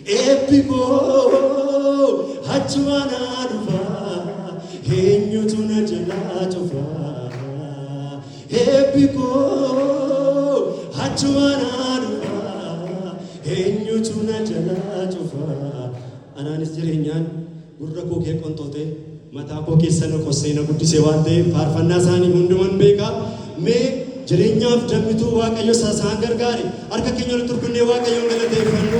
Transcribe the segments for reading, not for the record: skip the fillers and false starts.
Eebbi koo achuma naa dhufa, eenyutu na jalaa cufa? Eebbi koo achuma naa dhufa, eenyutu na jalaa cufa? Anaanis jireenyaan gurra koo kee qonxootee mataa koo keessa na qossee na guddise waan ta'eef faarfannaa isaanii hunduman beeka. Mee jireenyaaf dammituu Waaqayyo isa isaan gargaare harka keenya walitti rukunnee Waaqayyoon galateeffannu.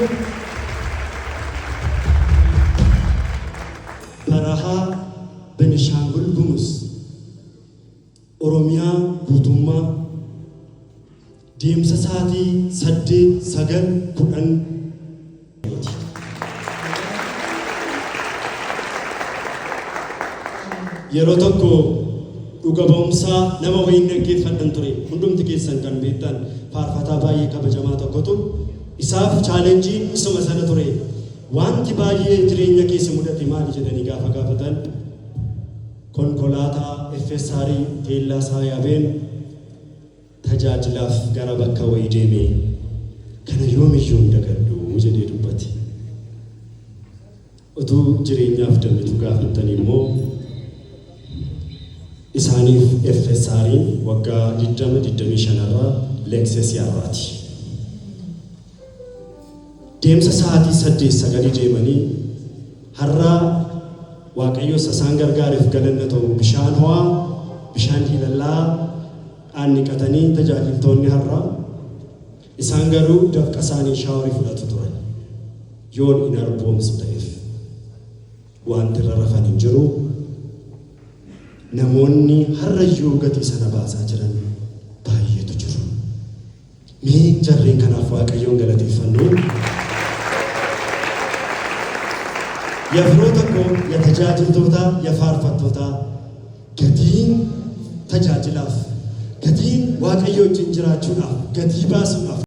Barahaa Benishaangul Gumuz Oromiyaa guutummaa deemsa sa'aatii 8, 9, 10 Yeroo tokko dhuga ba'umsaa nama wayiin dhaggeeffadhan ture. Hundumti keessan kan beektan faarfataa baay'ee kabajamaa tokkotu isaaf chaalenjiin isuma sana ture. Wanti baay'ee jireenya keessa mudate maali jedhanii gaafa gaafatan, konkolaataa FSR teellaa isaa yaabeen tajaajilaaf gara bakka wayii deeme, kana yoomiyyuu hin dagadhu jedhee dubbate. Utuu jireenyaaf dammituu gaafattanii immoo isaaniif FSR'n waggaa 20, 25 irraa Lexus har'aati. Deemsa sa'aatii 8, 9 deemanii har'a Waaqayyo isa isaan gargaareef galanna ta'u, bishaan ho'aa, bishaan diilallaa dhaan dhiqatanii tajaajiltoonni har'a, isaan garuu dafqa isaanii shaaworii fudhatu turan. Yoon hin arboomsu ta'eef wanti irra rafan hin jiru. Namoonni har'ayyuu gatii sana baasaa jiran baay'eetu jiru. Mee jarreen kanaaf Waaqayyoon galateeffannu. Ya firoota koo, ya tajaajiltootaa, ya faarfattootaa, gatiin tajaajilaaf, gatiin Waaqayyo wajjin jiraachuudhaaf, gatii baasuudhaaf.